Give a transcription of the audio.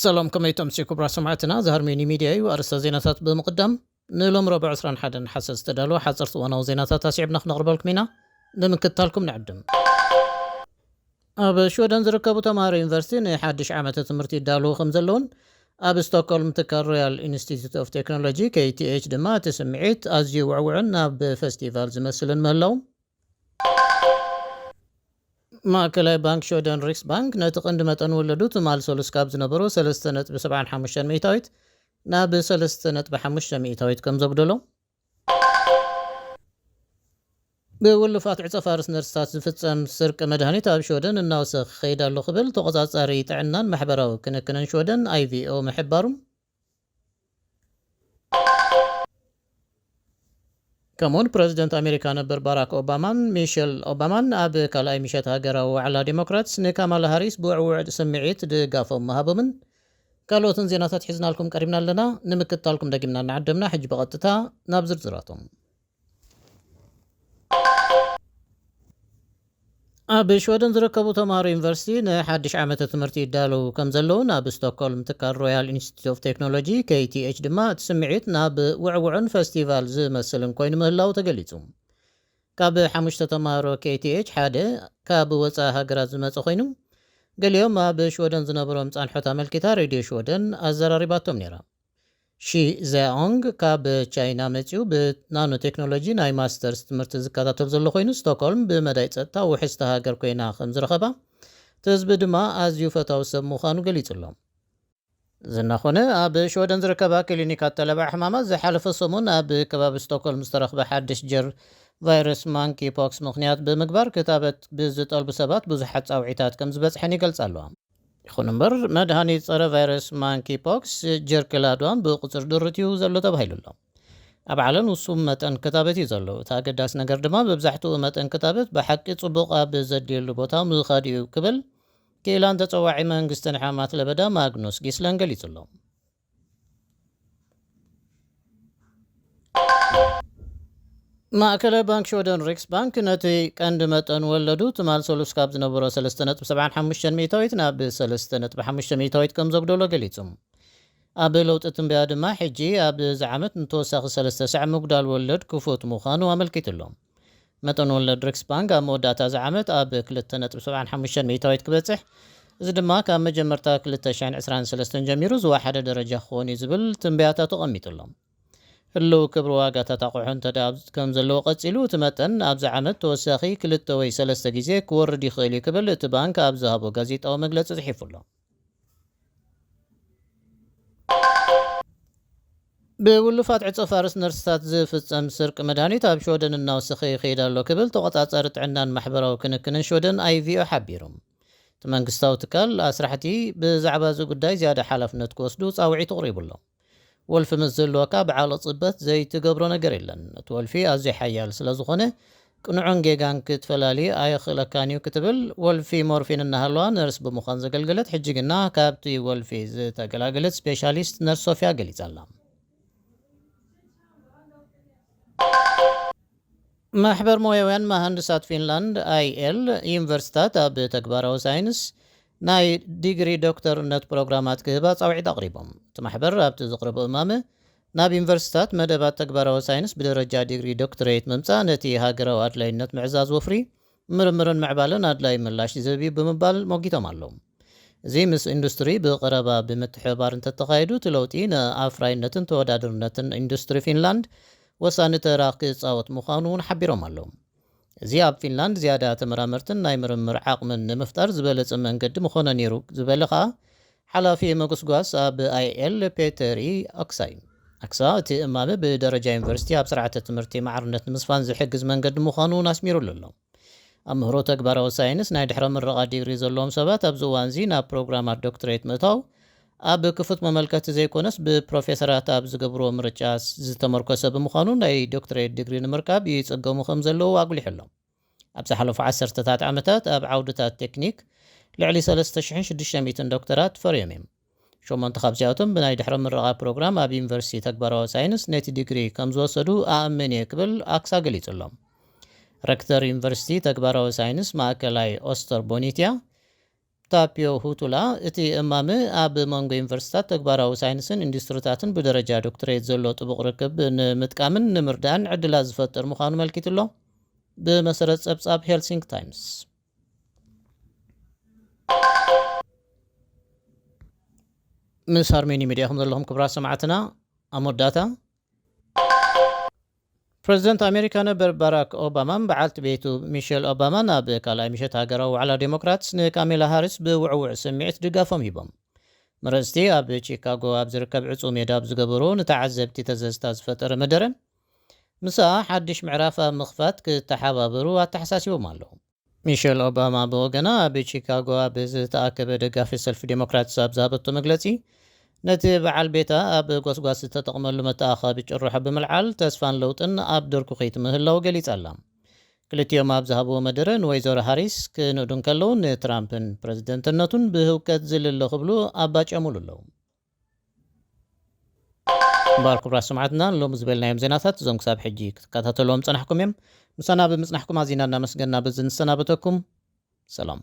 ሰላም፣ ከመይ ተምሲ ክቡራት ሰማዕትና? እዚ ሃርሜኒ ሚድያ እዩ። ኣርእስተ ዜናታት ብምቕዳም፣ ንሎም ረቡዕ ዕስራን ሓደን ሓሰ ዝተዳለወ ሓፀርቲ እዋናዊ ዜናታት ኣስዒብና ክነቕርበልኩም ኢና። ንምክትታልኩም ንዕድም። ኣብ ሽወደን ዝርከቡ ተምሃሮ ዩኒቨርሲቲ ንሓድሽ ዓመተ ትምህርቲ ይዳለዉ ከም ዘለውን፣ ኣብ ስቶክሆልም ትካል ሮያል ኢንስቲትዩት ኦፍ ቴክኖሎጂ፣ ኬ ቲ ኤች፣ ድማ እቲ ስምዒት ኣዝዩ ውዕውዕን ናብ ፈስቲቫል ዝመስልን ምህላው፣ ማእከላይ ባንክ ሽወደን ሪክስ ባንክ ነቲ ቀንዲ መጠን ወለዱ ትማል ሰሉስ ካብ ዝነበሮ ሰለስተ ነጥቢ ሰብዓን ሓሙሽተን ሚእታዊት ናብ ሰለስተ ነጥቢ ሓሙሽተ ሚእታዊት ከም ዘጉደሎ፣ ብውልፋት ዕጸ ፋርስ ነርስታት ዝፍጸም ስርቂ መድሃኒት ኣብ ሽወደን እናወሰኸ ክኸይድ ኣሎ ክብል ተቖጻጻሪ ጥዕናን ማሕበራዊ ክንክንን ሽወደን፣ ኣይ ቪ ኦ፣ ምሕባሩ፣ ከምኡውን ፕረዚደንት ኣሜሪካ ነበር ባራክ ኦባማን ሚሸል ኦባማን ኣብ ካልኣይ ምሸት ሃገራዊ ዋዕላ ዴሞክራትስ ንካማላ ሃሪስ ብውዕውዕ ስምዒት ድጋፎም ምሃቦምን ካልኦትን ዜናታት ሒዝናልኩም ቀሪብና ኣለና። ንምክትታልኩም ደጊምና እናዓደምና፣ ሕጂ ብቐጥታ ናብ ዝርዝራቶም። ኣብ ሽወደን ዝርከቡ ተምሃሮ ዩኒቨርሲቲ ንሓድሽ ዓመተ ትምህርቲ ይዳለዉ ከም ዘለውን፣ ኣብ ስቶክሆልም ትካል ሮያል ኢንስቲትዩት ኦፍ ቴክኖሎጂ፣ ኬ ቲ ኤች፣ ድማ እቲ ስምዒት ናብ ውዕውዕን ፈስቲቫል ዝመስልን ኮይኑ ምህላው ተገሊጹ። ካብ ሓሙሽተ ተምሃሮ ኬ ቲ ኤች ሓደ ካብ ወጻኢ ሃገራት ዝመጸ ኮይኑ፣ ገሊኦም ኣብ ሽወደን ዝነበሮም ጻንሖት ኣመልኪታ ሬድዮ ሽወደን ኣዘራሪባቶም ነይራ። ሺ ዛኦንግ ካብ ቻይና መጺኡ ብናኖ ቴክኖሎጂ ናይ ማስተርስ ትምህርቲ ዝከታተል ዘሎ ኮይኑ፣ ስቶክሆልም ብመዳይ ጸጥታ ውሕስቲ ሃገር ኮይና ከም ዝረኸባ፣ እቲ ህዝቢ ድማ ኣዝዩ ፈታዊ ሰብ ምዃኑ ገሊጹ ኣሎ። ዝናኾነ ኣብ ሽወደን ዝርከባ ክሊኒካት ተለባዕ ሕማማት ዝሓለፈ ሰሙን ኣብ ከባቢ ስቶክሆልም ዝተረኽበ ሓድሽ ጀር ቫይረስ ማንኪ ፖክስ ምኽንያት ብምግባር ክታበት ብዝጠልቡ ሰባት ብዙሓት ጻውዒታት ከም ዝበጽሐን ይገልጻ ኣለዋ። ይኹን እምበር፣ መድሃኒት ጸረ ቫይረስ ማንኪ ፖክስ ጀርክላድዋን ብቁጽር ድሩት እዩ ዘሎ ተባሂሉ ኣሎ። ኣብ ዓለም ውሱን መጠን ክታበት እዩ ዘሎ። እቲ ኣገዳሲ ነገር ድማ መብዛሕትኡ መጠን ክታበት ብሓቂ ጽቡቕ ኣብ ዘድልየሉ ቦታ ምኻድ እዩ ክብል ክኢላን ተጸዋዒ መንግስትን ሕማማት ለበዳ ማግኑስ ጊስለን ገሊጹ ኣሎ። ማእከላይ ባንክ ሽወደን ሪክስ ባንክ ነቲ ቀንዲ መጠን ወለዱ ትማል ሰሉስ ካብ ዝነበሮ ሰለስተ ነጥቢ ሰብዓን ሓሙሽተን ሚእታዊት ናብ ሰለስተ ነጥቢ ሓሙሽተ ሚእታዊት ከም ዘጉደሎ ገሊጹ። ኣብ ለውጢ ትንበያ ድማ ሕጂ ኣብዚ ዓመት ንተወሳኺ ሰለስተ ሳዕ ምጉዳል ወለድ ክፉት ምዃኑ ኣመልኪቱ ኣሎ። መጠን ወለድ ሪክስ ባንክ ኣብ መወዳእታ እዚ ዓመት ኣብ ክልተ ነጥቢ ሰብዓን ሓሙሽተን ሚእታዊት ክበጽሕ፣ እዚ ድማ ካብ መጀመርታ ክልተ ሽሕን ዕስራን ሰለስተን ጀሚሩ ዝወሓደ ደረጃ ክኸውን እዩ ዝብል ትንበያታት ተቐሚጡ ኣሎ። ህልው ክብሪ ዋጋታት ኣቑሑ እንተ ደኣ ከም ዘለዎ ቀጺሉ፣ እቲ መጠን ኣብዚ ዓመት ተወሳኺ ክልተ ወይ ሰለስተ ግዜ ክወርድ ይኽእል እዩ ክብል እቲ ባንክ ኣብ ዝሃቦ ጋዜጣዊ መግለጺ ጽሒፉ ኣሎ። ብውሉፋት ዕጸ ፋርስ ነርስታት ዝፍጸም ስርቂ መድሃኒት ኣብ ሽወደን እናወሰኸ ይኸይድ ኣሎ ክብል ተቖጻጻሪ ጥዕናን ማሕበራዊ ክንክንን ሽወደን፣ ኣይ ቪ ኦ፣ ሓቢሩ። እቲ መንግስታዊ ትካል ኣስራሕቲ ብዛዕባ እዚ ጉዳይ ዝያዳ ሓላፍነት ክወስዱ ጻውዒት ኣቕሪቡ ኣሎ። ወልፊ ምስ ዝህልወካ ብዓቕሊ ጽበት ዘይትገብሮ ነገር የለን። እቲ ወልፊ ኣዝዩ ሓያል ስለ ዝኾነ፣ ቅኑዕን ጌጋን ክትፈላሊ ኣየኽእለካን እዩ ክትብል ወልፊ ሞርፊን እናሃለዋ ነርስ ብምዃን ዘገልገለት፣ ሕጂ ግና ካብቲ ወልፊ ዝተገላገለት ስፔሻሊስት ነርስ ሶፊያ ገሊጻ ኣላ። ማሕበር ሞያውያን መሃንድሳት ፊንላንድ፣ ኣይ ኤል፣ ዩኒቨርሲታት ኣብ ተግባራዊ ሳይንስ ናይ ዲግሪ ዶክተርነት ፕሮግራማት ክህባ ጻውዒት ኣቕሪቦም። እቲ ማሕበር ኣብቲ ዘቕረቦ እማመ፣ ናብ ዩኒቨርሲታት መደባት ተግባራዊ ሳይንስ ብደረጃ ዲግሪ ዶክትሬት ምምጻእ ነቲ ሃገራዊ ኣድላይነት ምዕዛዝ ወፍሪ፣ ምርምርን ምዕባለን ኣድላዪ ምላሽ ዝህብ እዩ ብምባል ሞጊቶም ኣለዉ። እዚ ምስ ኢንዱስትሪ ብቐረባ ብምትሕብባር እንተተኻየዱ፣ እቲ ለውጢ ንኣፍራይነትን ተወዳዳርነትን ኢንዱስትሪ ፊንላንድ ወሳኒ ተራ ክጻወት ምዃኑ እውን ሓቢሮም ኣለዉ። እዚ ኣብ ፊንላንድ ዝያዳ ተመራመርትን ናይ ምርምር ዓቕምን ንምፍጣር ዝበለጸ መንገዲ ምኾነ ነይሩ ዝበለ ኸኣ ሓላፊ መጉስጓስ ኣብ ኣይ ኤል ፔተሪ ኣክሳ እዩ። ኣክሳ እቲ እማመ ብደረጃ ዩኒቨርሲቲ ኣብ ስርዓተ ትምህርቲ ማዕርነት ንምስፋን ዝሕግዝ መንገዲ ምዃኑ እውን ኣስሚሩሉ ኣሎ። ኣብ ምህሮ ተግባራዊ ሳይንስ ናይ ድሕረ ምረቓ ዲግሪ ዘለዎም ሰባት ኣብዚ እዋን እዚ ናብ ፕሮግራማት ዶክትሬት ምእታው ኣብ ክፉት መመልከቲ ዘይኮነስ ብፕሮፌሰራት ኣብ ዝገብርዎ ምርጫ ዝተመርኮሰ ብምዃኑ ናይ ዶክትሬት ዲግሪ ንምርካብ ይጽገሙ ከም ዘለዉ ኣጉሊሑ ኣሎ። ኣብ ዝሓለፉ ዓሰርተታት ዓመታት ኣብ ዓውድታት ቴክኒክ ልዕሊ ሰለስተ ሽሕን ሽዱሽተ ሚእትን ዶክተራት ፈርዮም እዮም። ሸሞንተ ካብዚኣቶም ብናይ ድሕረ ምረቓ ፕሮግራም ኣብ ዩኒቨርሲቲ ተግባራዊ ሳይንስ ነቲ ዲግሪ ከም ዝወሰዱ ኣእምን እየ ክብል ኣክሳ ገሊጹ ኣሎ። ረክተር ዩኒቨርሲቲ ተግባራዊ ሳይንስ ማእከላይ ኦስተር ቦኒትያ፣ ታፒዮ ሁቱላ፣ እቲ እማመ ኣብ መንጎ ዩኒቨርሲታት ተግባራዊ ሳይንስን ኢንዱስትሪታትን ብደረጃ ዶክትሬት ዘሎ ጥቡቕ ርክብ ንምጥቃምን ንምርዳእን ዕድላት ዝፈጥር ምዃኑ መልኪቱ ኣሎ። ብመሰረት ጸብጻብ ሄልሲንክ ታይምስ። ምስ ኣርሜኒ ሚድያ ከም ዘለኹም ክብራት ሰማዕትና፣ ኣብ መወዳእታ፣ ፕረዚደንት ኣሜሪካ ነበር ባራክ ኦባማን በዓልቲ ቤቱ ሚሸል ኦባማን ኣብ ካልኣይ ምሸት ሃገራዊ ዋዕላ ዴሞክራትስ ንካሜላ ሃሪስ ብውዕውዕ ስምዒት ድጋፎም ሂቦም። መረፅቲ ኣብ ቺካጎ ኣብ ዝርከብ ዕፁ ሜዳ ኣብ ዝገበሩ ንተዓዘብቲ ተዘዝታ ዝፈጠረ መደረ፣ ምስኣ ሓድሽ ምዕራፍ ኣብ ምኽፋት ክተሓባበሩ ኣተሓሳሲቦም ኣለዉ። ሚሸል ኦባማ ብወገና ኣብ ቺካጎ ኣብ ዝተኣከበ ደጋፊ ሰልፊ ዴሞክራትስ ኣብ ዝሃበቶ መግለፂ፣ ነቲ በዓል ቤታ ኣብ ጎስጓስ ዝተጠቕመሉ መተኣኻቢ ጭርሖ ብምልዓል ተስፋን ለውጥን ኣብ ድርኩኺት ምህላው ገሊጻ ኣላ። ክልቲኦም ኣብ ዝሃብዎ መደረ ንወይዘሮ ሃሪስ ክንእዱ እንከለዉ ንትራምፕን ፕረዚደንትነቱን ብህውከት ዝልለ ክብሉ ኣባጨሙሉ ኣለዉ። እምበኣር ክቡራት ሰማዕትና፣ ሎሚ ዝበልናዮም ዜናታት እዞም ክሳብ ሕጂ ክትከታተልዎም ጸናሕኩም እዮም። ምሳና ብምጽናሕኩም ኣዚና እናመስገና በዚ ንሰናበተኩም። ሰላም።